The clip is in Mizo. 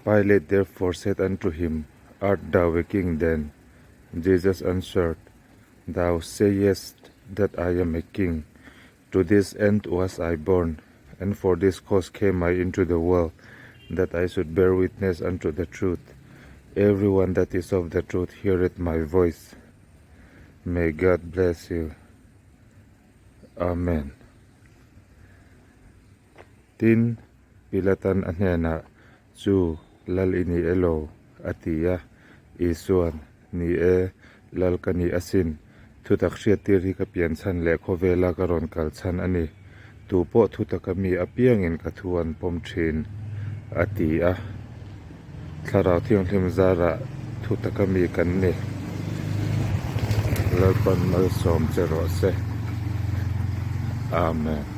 Pilate therefore said unto him, Art thou a king then? Jesus answered, Thou sayest that I am a king. To this end was I born, and for this cause came I into the world, that I should bear witness unto the truth. Every one that is of the truth heareth my voice. May God bless you. Amen. Tin, Pilatan a hnenah, Chu, Lal i ni elo? a ti a. Isuan, Ni e, Lal ka ni asin. Thutak hriattir hi ka pian chhan leh khawvela ka rawn kal chhan a ni. Tu pawh thutaka mi apiangin ka thu an pawm thin, a ti a. Thlarau Thianghlim zarah thutaka mi kan ni. Lalpan malsawm che rawh se. Amen.